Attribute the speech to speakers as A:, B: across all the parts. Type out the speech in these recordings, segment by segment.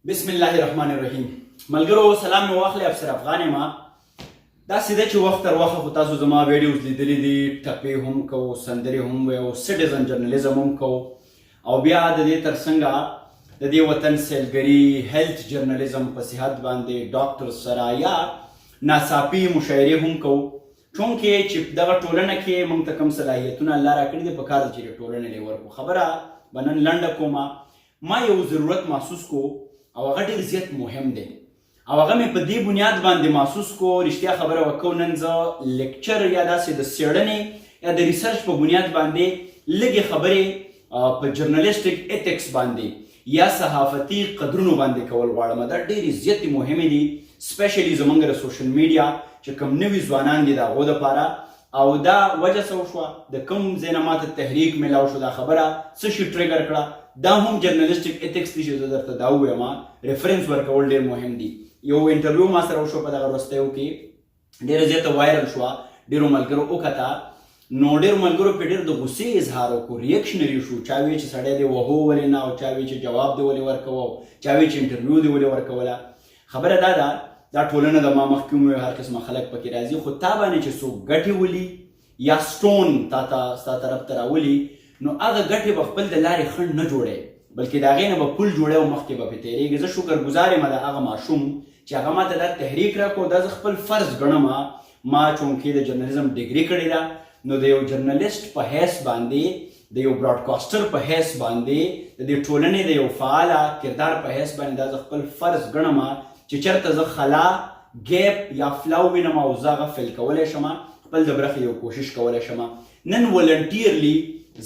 A: بسم الله الرحمن الرحیم. ملګرو، سلام مې واخلې. افسر افغان یم. داسې ده چې وخت تر وخته خو تاسو زما ویډیوز لیدلې دي، ټپې هم کوو، سندرې هم وایو، سټیزن جرنلیزم هم کوو او بیا د دې ترڅنګه د دې وطن سیلګري، هیلث جرنلیزم، په صحت باندې ډاکټر سره یا ناڅاپي مشاعرې هم کوو. چونکه چې دغه ټولنه کې موږ ته کوم صلاحیتونه الله راکړي دي، په کار ده چې د ټولنې لې ورکړو. خبره به نن لنډه کومه. ما یو ضرورت محسوس کو او هغه ډیر زیات مهم دی او هغه مې په دې بنیاد باندې محسوس کو. رښتیا خبره وکړو، نن زه لیکچر یا داسې د څېړنې یا د ریسرچ په بنیاد باندې لږې خبرې په جرنالستیک ایتکس باندې یا صحافتي قدرونو باندې کول غواړم. دا ډېرې زیاتې مهمې دي، سپیشلی زمونږ د سوشل میډیا چې کوم نوي ځوانان دي، د هغو دپاره. او دا وجه څه وشوه، د کوم ځای نه ماته تحریک ملاو شو، دا خبره څه شي ټریګر کړه، دا هم جرنالستیک ایتکس دي چې زه درته دا ووایم. ریفرنس ورکول ډېر مهم دي. یو انټرویو ما سره وشو په دغه وروستیو کې، ډېره زیاته وایرل شوه، ډېرو ملګرو وکته. نو ډېرو ملګرو پرې ډېر د غصې اظهار وکړو، ریکشنري شو. چا وی چې سړی دې وهو ولې نه، او چا وی چې جواب دې ولې ورکوه، او چا وی چې انټرویو دې ولې ورکوله. خبره دا ده، دا ټولنه د ما مخکې ومې، هر قسمه خلک پکې راځي، خو تا باندې چې څوک ګټې ولي یا سټون تا ته ستا طرف ته راولي، نو هغه ګټې به خپل د لارې خنډ نه جوړی، بلکې د هغې نه به پل جوړی او مخکې به پرې تېرېږي. زه شکر ګزار یم د هغه ماشوم چې هغه ما ته دا تحریک راکړو. دا زه خپل فرض ګڼم. ما چونکې د جرنلیزم ډګري کړې ده، نو د یو جرنلیست په حیث باندې، د یو براډکاسټر په حیث باندې، د دې ټولنې د یو فعاله کردار په حیث باندې دا زه خپل فرض ګڼم چې چېرته زه خلا، ګیپ یا فلاو وینم او زه هغه فل کولی شم، خپل د برخې یو کوشش کولی شم. نن ولنټیرلی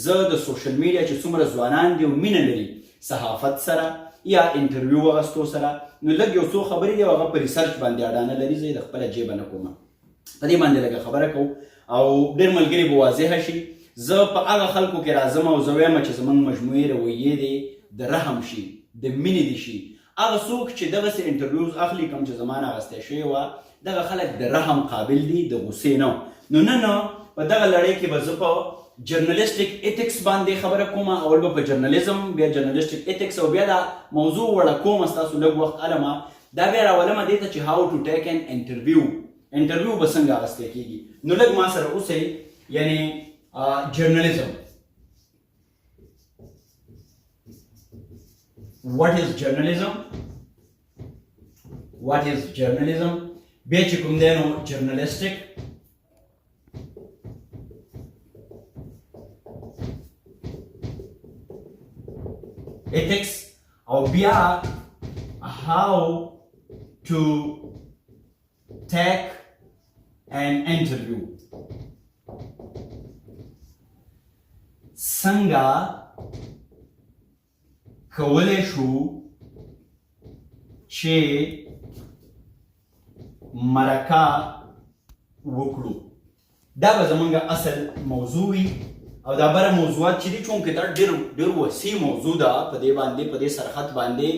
A: زه د سوشل میډیا چې څومره ځوانان دي او مینه لري صحافت سره یا انټرویو اغستو سره، نو لږ یو څو خبرې دي او هغه په ریسرچ باندې اډانه لري، زه یې د خپله جیبه نه کوم. په دې باندې لږه خبره کوو او ډېر ملګري به واضح شي. زه په هغه خلکو کې راځم او زه وایم چې زمونږ مجموعې رویې دې د رحم شي، د مینې دې شي. هغه څوک چې دغسې انټرویوز اخلي، کوم چې زما نه اخیستی شوې وه، دغه خلک د رحم قابل دي، د غصې نه. نو نن په دغه لړۍ کې به زه په جرنالستیک ایتکس باندې خبره کوم. اول به په جرنالیزم، بیا جرنالستیک ایتکس، او بیا دا موضوع وړه کوم. ستاسو لږ وخت علمه دا بیا راولم دې ته چې هاو ټو ټیک ان انټرویو، انټرویو به څنګه اخیستی کېږي. نو لږ ما سره اوسئ. یعنی جرنالیزم، What is journalism? What is journalism? بیا چې کوم دی نو جرنالستیک ethics، او بیا how to take an interview، څنګه کولی شو چې مرکه وکړو. دا به زمونږ اصل موضوع وي او دا بره موضوعات چې دي، چونکې دا ډېر ډېر وسیع موضوع ده، په دې باندې، په دې سرخط باندې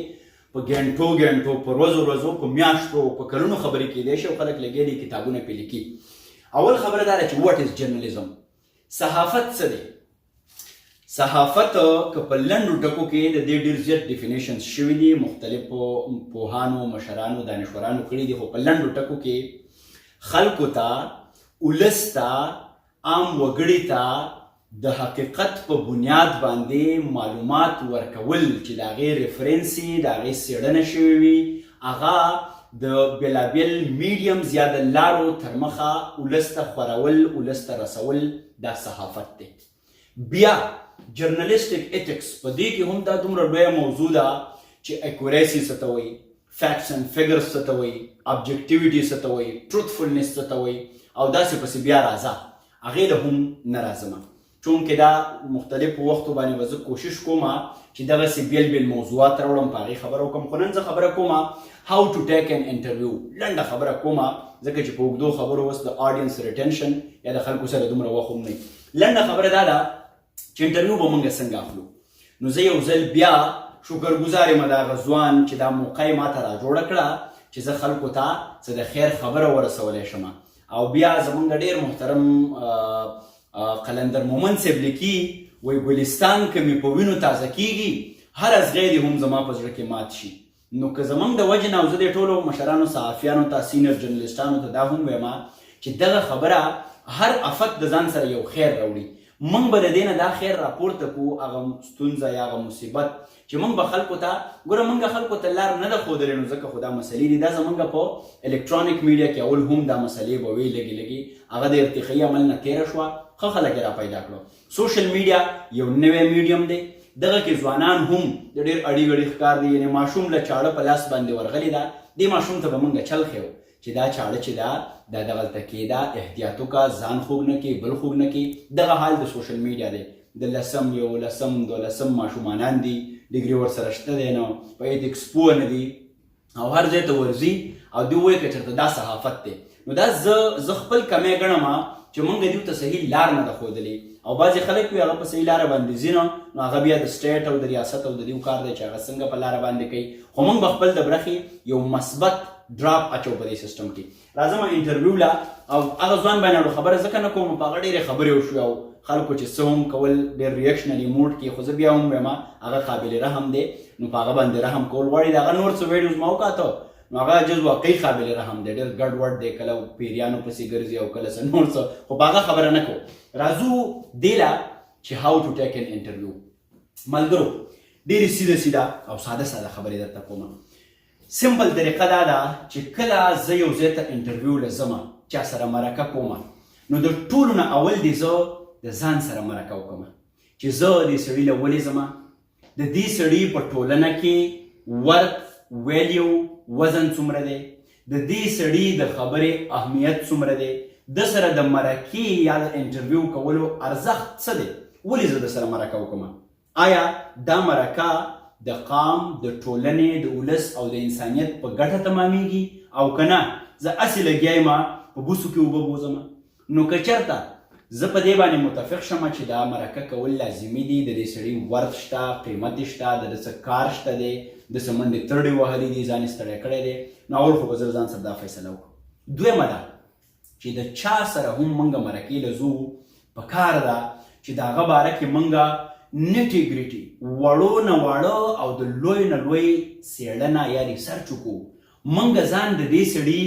A: په ګنټو ګنټو، په ورځو ورځو، په میاشتو، په کلونو خبرې کېدای شي او خلک لګیا دي کتابونه پرې لیکي. اول خبره دا ده چې واټ از جرنالیزم؟ صحافت څه دی؟ صحافت که په لنډو ټکو کې، د دې ډېر زیات ډیفینیشنز شوي دي، مختلفو پوهانو، مشرانو، دانشورانو کړي دي، خو په لنډو ټکو کې خلکو ته، ولس ته، عام وګړي ته د حقیقت په بنیاد باندې معلومات ورکول چې د هغې ریفرنس، د هغې څېړنه شوې وي، هغه د بېلابېل میډیمز یا د لارو تر مخه ولس ته خورول، ولس ته رسول، دا صحافت دی. بیا جرنالستیک ایتکس، په دې کې هم دا دومره لویه موضوع ده چې اکوریسي څه ته وایي، فیکټس اینډ فګرز څه ته وایي، ابجیکټیویټي څه ته وایي، ټروتفولنس څه ته وایي، او داسې پسې بیا راځه. هغې له هم نه راځم، چونکې دا مختلفو وختو باندې به زه کوشش کوم چې دغسې بېل بېل موضوعات راوړم، په هغې خبره وکړم. خو نن زه خبره کوم how to take an interview. لنډه خبره کوم، ځکه چې په اوږدو خبرو اوس د آډینس ریټنشن یا د خلکو سره دومره وخت هم نه. لنډه خبره دا ده چې انټرویو به مونږ څنګه اخلو. نو زه یو ځل بیا شکرګزار یم د هغه ځوان چې دا موقع یې ماته را جوړه کړه چې زه خلکو ته څه د خیر خبره ورسولی شم. او بیا زمونږ ډیر محترم قلندر مومند صاحب لیکي، وایي: ګلستان که مې په وینو تازه کیږي، هر ازغی دې هم زما په زړه کې مات شي. نو که زمونږ د وجې نه، او زه دې ټولو مشرانو صحافیانو ته، سینئر جرنلسټانو ته دا هم وایم چې دغه خبره، هر افت د ځان سره یو خیر راوړي. مونږ به د دې نه دا خیر راپورته کړو، هغه ستونزه یا هغه مصیبت چې مونږ به خلکو ته ګوره، مونږ خلکو ته لار نه ده ښودلې، نو ځکه خو دا مسلې دي. دا زمونږ په الکترونیک میډیا کې اول هم دا مسلې به وې لږې لږې، هغه د ارتقایي عمل نه تېره شوه، ښه خلک یې را پیدا کړو. سوشل میډیا یو نوی میډیم دی، دغه کې ځوانان هم د ډېر اړي ګړي ښکار دي. یعنې ماشوم له چاړه په لاس باندې ورغلې ده، دې ماشوم ته به مونږ چل ښیو چې دا چاړه چې ده دا دغلته کېده، احتیاط وکړه، ځان خوږ نه کې، بل خوږ نه کې. دغه حال د سوشل میډیا دی. د لسم، یولسم، دولسم ماشومانان دي، ډیګري ورسره شته دی، نو په ایتکس پوه نه دي او هر ځای ته ورځي او دوی وایي که چېرته دا صحافت دی. نو دا زه خپل کمی ګڼم چې مونږ دیو ته صحیح لار نه ده ښودلې، او بعضې خلک وي هغه په صحیح لاره باندې ځي نه، نو هغه بیا د سټیټ او د ریاست او د دیو کار دی چې هغه څنګه په لاره باندې کوي، خو مونږ به خپل د برخې یو مثبت ډراپ اچو په دې سیستم کې. راځم انټرویو لا، او هغه ځوان باندې اړو خبره ځکه نه کوم، په هغه ډېرې خبرې وشوې او خلکو چې څه هم کول ډېر ریاکشنري موډ کې، خو زه بیا هم وایم هغه قابل رحم دی، نو په هغه باندې رحم کول غواړي. د هغه نور څه ویډیوز ما وکاته، نو هغه جز واقعي قابل رحم دی، ډېر ګډوډ دی، کله پیریانو پسې ګرځي او کله څه نور څه، خو په هغه خبره نه کوو. راځو دې له چې how to take an interview. ملګرو، ډېرې سیده سیده او ساده ساده خبرې درته کوم. سمپل طریقه دا ده چې کله زه یو ځای ته انټرویو له ځم، چا سره مرکه کوم، نو د ټولو نه اول دې زه د ځان سره مرکه وکړم چې زه دې سړي له ولې ځم، د دې سړي په ټولنه کې ورث، ویلیو، وزن څومره دی، د دې سړي د خبرې اهمیت څومره دی، د سره د مرکې یا د انټرویو کولو ارزښت څه دی، ولې زه د سره مرکه وکړم؟ آیا دا مرکه د قام، د ټولنې، د ولس او د انسانیت په ګټه تمامیږي او که نه زه هسې لګیا یم په بوسو کې اوبه بوزم؟ نو که چېرته زه په دې باندې متفق شم چې دا مرکه کول لازمي دي، د دې سړي ورث شته، قیمت یې شته، د ده څه کار شته دی، د څه منډې ترړې وهلې دي، ځان یې ستړی کړی دی، نو اول خو به زه ځان سره دا فیصله وکړم. دویمه ده چې د چا سره هم مونږ مرکې له ځو، په کار ده چې د هغه باره کې مونږ nitty gritty، وړو نه واړه او د لوی نه لوی څېړنه یا ریسرچ وکړو. مونږ ځان د دې سړي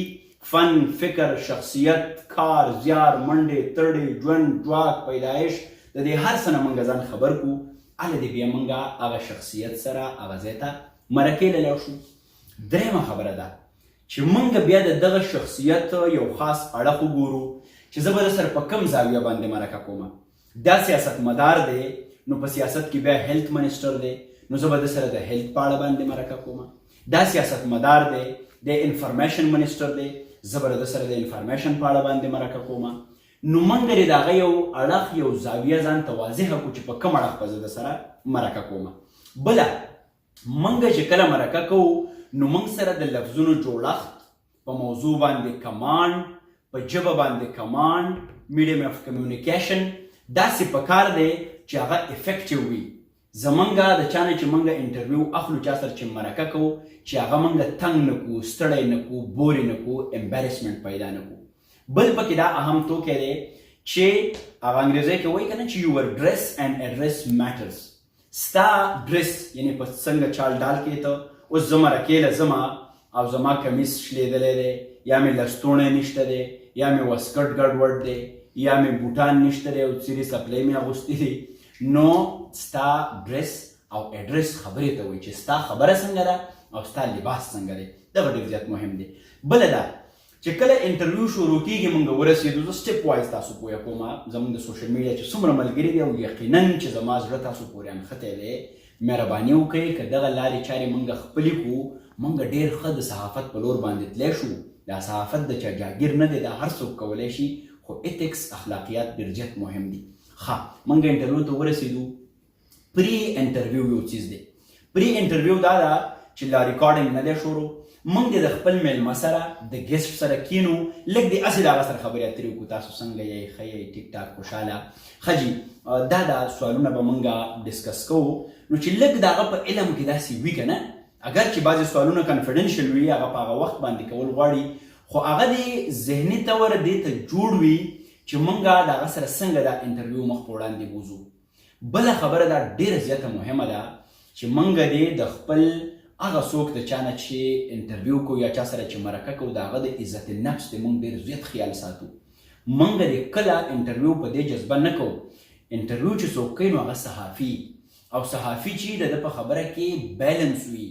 A: فن، فکر، شخصیت، کار، زیار، منډې ترړې، ژوند، ژواک، پیدایش، د دې هر څه نه مونږ ځان خبر کړو، هله دې بیا مونږ هغه شخصیت سره هغه ځای ته مرکې له لاړ شو. درېیمه خبره ده چې مونږ بیا د دغه شخصیت یو خاص اړخ وګورو چې زه به د سره په کوم زاویه باندې مرکه کوم. دا سیاستمدار دی، نو په سیاست کې بیا هیلت منسټر دی، نو زه به د سره د هیلت په اړه باندې مرکه کوم. دا سیاستمدار دی، د انفارمیشن منسټر دی، زه به د سره د انفارمیشن په اړه باندې مرکه کوم. نو مونږ دې د هغه یو اړخ، یو زاویه ځان ته واضحه کړو چې په کوم اړخ به زه د سره مرکه کوم. بله، مونږ چې کله مرکه کوو، نو مونږ سره د لفظونو جوړښت، په موضوع باندې کمانډ، په ژبه باندې کمانډ، میډیم اف کمیونیکیشن داسې پکار دی چې هغه افیکټیو وي. زمونږ د چا نه چې مونږ انټرویو اخلو، چا سره چې مرکه کوو، چې هغه مونږ تنګ نه کړو، ستړی نه کړو، بورې نه کړو، امبارسمنټ پیدا نه کړو. بل پکې دا اهم توکی دی چې هغه انګریزۍ کې وایي که نه چې your dress and address matters. ستا ډریس، یعنی په څنګه چال ډال کې ته. اوس زه مرکې له ځمه او زما کمیس شلېدلی دی، یا مې لستوڼی نشته دی، یا مې واسکټ ګډوډ دی، یا مې بوټان نشته دی او څیرې څپلۍ مې اغوستې دي، نو ستا ډریس او اډرس خبرې ته وایي چې ستا خبره څنګه ده او ستا لباس څنګه دی. دغه ډېر زیات مهم دی. بله دا چې کله انټرویو شروع کیږي، مونږ ورسېدو، زه سټپ وایز تاسو پوهه کوم. زمونږ د سوشل میډیا چې څومره ملګري دي، او یقینا چې زما زړه تاسو پورې انښتی دی، مهرباني وکړئ که دغه لارې چارې مونږ خپلې کړو، مونږ ډېر ښه د صحافت په لور باندې تللی شو. دا صحافت د چا جاګیر نه دی، دا هر څوک کولی شي، خو ایتکس، اخلاقیات ډېر زیات مهم دي. ښه، مونږ انټرویو ته ورسېدو. پری انټرویو یو څیز دی. پری انټرویو دا ده چې لا ریکارډینګ نه دی شروع، مونږ دې د خپل میلمه سره، د ګیسټ سره کینو، لږ دې هسې د هغه سره خبرې اترې وکړو. تاسو څنګه یئ؟ ښه یئ؟ ټیک ټاک، خوشحاله؟ ښه جي. دا دا سوالونه به مونږ ډسکس کوو، نو چې لږ د هغه په علم کې داسې وي که نه. اګر چې بعضې سوالونه کنفیډنشل وي، هغه په هغه وخت باندې کول غواړي، خو هغه دې ذهني طور دې ته جوړ وي چې مونږ د هغه سره څنګه دا انټرویو مخ په وړاندې بوځو. بله خبره دا ډېره زیاته مهمه ده چې مونږ دې د خپل هغه څوک د چا نه چې انټرویو کوو یا چا سره چې مرکه کوو، د هغه د عزت نفس دې مونږ ډېر زیات خیال ساتو. مونږ دې کله انټرویو په دې جذبه نه کوو. انټرویو چې څوک کوي نو هغه صحافي، او صحافي چې د ده په خبره کې بیلنس وي،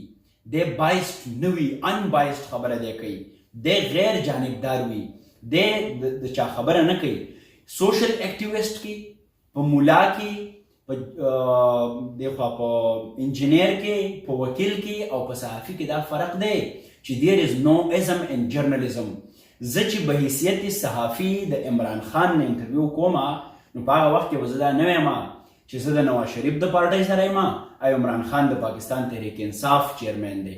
A: دی بایسډ نه وي، ان بایسډ خبره دی کوي، دی غیر جانبدار وي، دی د چا خبره نه کوي. سوشل اکټیویسټ کې، په مولا کې، په دغه په انجنیر کې، په وکیل کې او په صحافي کې دا فرق دی چې there is no ism in journalism. زه چې به حیثیت صحافي د عمران خان نه انټرویو کوم، نو په هغه وخت کې به زه دا نه وایم چې زه د نواز شریف د پارټۍ سره یم او عمران خان د پاکستان تحریک انصاف چیرمن دی.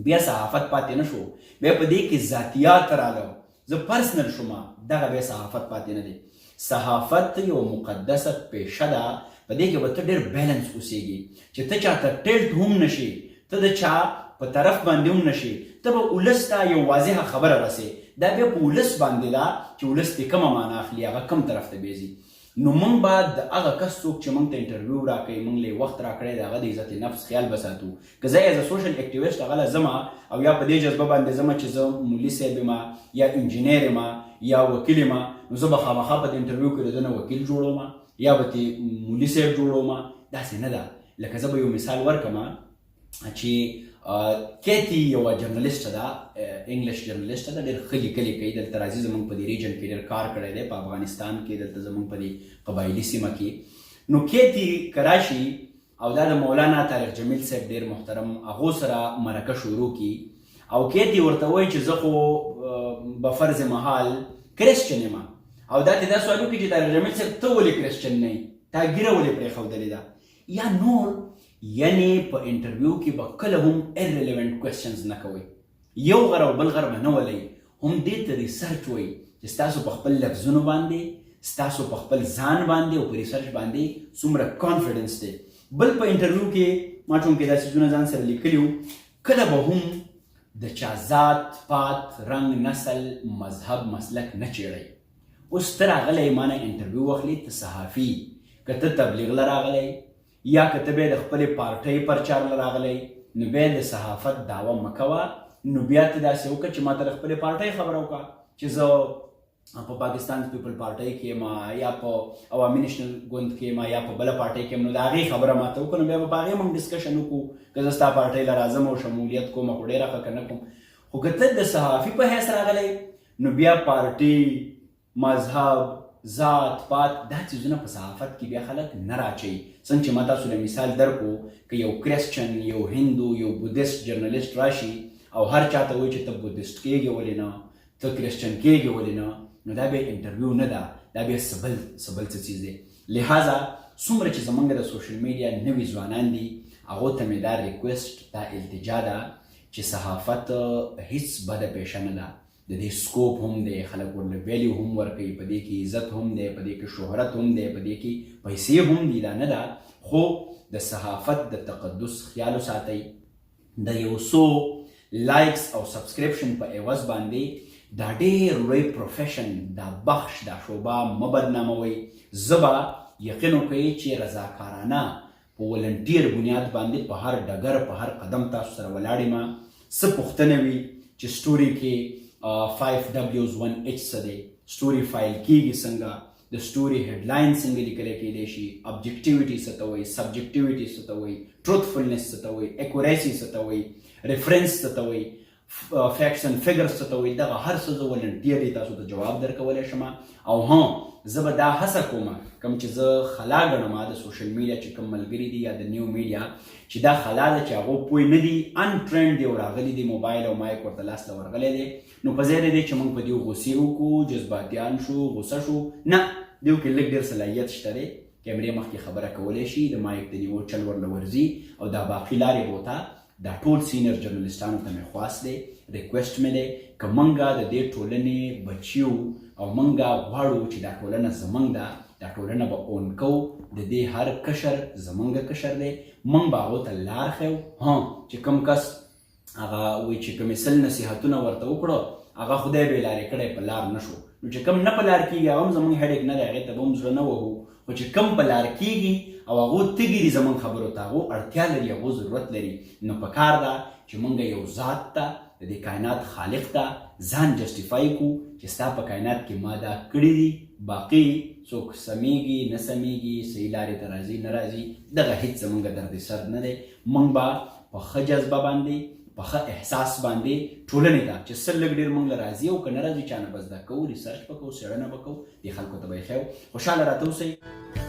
A: بیا صحافت پاتې نه شو، بیا په دې کې ذاتیات راغله، زه پرسنل شوم، دغه بیا صحافت پاتې نه دی. صحافت یو مقدسه پیشه ده، په دې کې به ته ډېر بیلنس اوسېږي چې ته چاته ټیلټ هم نشي، ته د چا په طرف باندې هم نشي، ته به ولس ته یو واضحه خبره رسې. دا بیا په ولس باندې ده چې ولس دې کومه معنا اخلي، هغه کوم طرف ته بیځي. نو مونږ به د هغه کس څوک چې مونږ ته انټرویو راکوي، مونږ له وخت راکړی، د هغه د عزت نفس خیال به ساتو. که زه as social activist هغه له ځم او یا په دې جذبه باندې ځم چې زه مولي صاحب یم یا انجینیر یم یا وکیل یم، نو زه به خامخا په دې انټرویو کې د ده نه وکیل جوړوم یا به ترې مولي صاحب جوړوم. داسې نه ده. لکه زه به یو مثال ورکړم چې کیتی یوه جرنلیسټ ده، انګلیش جرنلیسټ ده، ډېر ښه لیکلي کوي، دلته راځي، زمونږ په دې region کې ډېر کار کړی دی، په افغانستان کې، دلته زمونږ په دې قبایلي سیمه کې. نو کیتی که راشي او دا د مولانا طارق جمیل صاحب ډېر محترم هغو سره مرکه شروع کړي او کیتی ورته وایي چې زه خو به فرض محال کرسچن یم، او دا ته دا سوال وکړي چې طارق جمیل صاحب ته ولې کرسچن نه یې، تا ږیره ولې پرېښودلې ده یا نور. یعنی په انټرویو کې به کله هم irrelevant questions نه کوئ، یو غر او بل غر به نه ولئ. هم دې ته ریسرچ وایي چې ستاسو په خپل لفظونو باندې، ستاسو په خپل ځان باندې او په ریسرچ باندې څومره کانفیډنس دی. بل په انټرویو کې ما چونکې دا څیزونه ځان سره لیکلي وو، کله به هم د چا ذات پات، رنګ، نسل، مذهب، مسلک نه چیړئ. اوس ته راغلی ما نه انټرویو واخلي، ته صحافي، که ته تبلیغ له راغلی یا که ته بیا د خپلې پارټۍ پرچار له راغلی، نو بیا د صحافت دعوه مه کوه. نو بیا ته داسې وکړه چې ما ته د خپلې پارټۍ خبره وکړه چې زه په پاکستان پیپل پارټۍ کې یم یا په عوامي نېشنل ګوند کې یم یا په بله پارټۍ کې یم، نو د هغې خبره ما ته وکړه، نو بیا به په هغې موږ discussion وکړو. که زه ستا پارټۍ له راځم او شمولیت کوم خو ډېره ښه، که نه کوم. خو که ته د صحافي په حیث راغلی، نو بیا پارټي، مذهب، ذات پات دا څیزونه په صحافت کې بیا خلک نه راچوي. څنګه چې ما تاسو له مثال درکو، که یو کرسچن، یو هندو، یو بودیست جرنلیست راشي او هر چاته وایي چې ته بودیست کېږې ولې نه، ته کرسچن کېږې ولې نه، نو دا بیا انټرویو نه ده، دا بیا څه بل څه څیز دی. لهذا څومره چې زمونږ د سوشل میډیا نوي ځوانان دي، هغو ته مې دا ریکویسټ، دا التجا ده چې صحافت هیڅ بده پیشه نه ده. د دې scope هم دی، خلک ورله value هم ورکوي، په دې کې عزت هم دی، په دې کې شهرت هم دی، په دې کې پیسې هم دي، دا نه ده. خو د صحافت د تقدس خیال وساتئ. د یو څو likes او subscription په عوض باندې دا ډېر لوی profession، دا بخش، دا شعبه مه بدناموئ. زه به یقین وکړئ چې رضاکارانه په ولنټیر بنیاد باندې په هر ډګر، په هر قدم تاسو سره ولاړ یم. څه پوښتنه وي چې سټوري کې 5 Ws 1 H څه دی، سټوري فایل کیږي څنګه، د سټوري هډلاین څنګه لیکل کېدای شي، objectivity څه ته وایي، subjectivity څه ته وایي، truthfulness څه ته وایي، accuracy څه ته وایي، reference څه ته وایي، facts and figures څه ته وایي، دغه هر څه زه voluntarily تاسو ته جواب درکولی شم. او ها، زه به دا هڅه کوم، کوم چې زه خلا ګڼم د سوشل میډیا چې کوم ملګري دي یا د نیو میډیا چې دا خلا ده چې هغو پوه نه دي، untrained دي او راغلي دي، موبایل او مایک ورته لاس له ورغلی دی، نو په ځای د دې چې موږ په دې غوسې وکړو، جذباتیان شو، غوسه شو، نه، دیو کې لږ ډېر صلاحیت شته دی، کیمرې مخکې خبره کولی شي، د مایک د نیو چل ورله ورځي او دا باقي لارې بوته. دا ټول سینئر جرنلستانو ته مې خواست دی، ریکویسټ مې دی، که مونږه د دې ټولنې بچیو او مونږه غواړو چې دا ټولنه زمونږ ده، دا ټولنه به own کوو، د دې هر کشر زمونږ کشر دی، مونږ به هغو ته لار ښیو. ها، چې کوم کس هغه وایي چې کومې سل نصیحتونه ورته وکړو، هغه خدای بې لارې کړی، په لار نه شو، نو چې کوم نه په لار کېږي هغه هم زمونږ headache نه دی، هغې ته به هم زړه نه وهو. خو چې کوم په لار کېږي او هغو تږي دي زمونږ خبرو ته، هغو اړتیا لري، هغو ضرورت لري. نو پکار ده چې مونږ یو ذات ته، د دې کائنات خالق ته ځان جسټیفای کو چې ستا په کائنات کې ما دا کړي دي. باقي څوک سمیږي نه سمیږي، صحیح لارې ته راځي نه راځي، دغه هیڅ زمونږ درد سر نه دی. مونږ به په ښه جذبه باندې، په ښه احساس باندې ټولنې ته چې څه لږ ډېر مونږ له راځي او که نه راځي، چا نه به زده کوو، ریسرچ به کوو، څېړنه به کوو، دې خلکو ته به یې ښیو. خوشحاله راته اوسئ.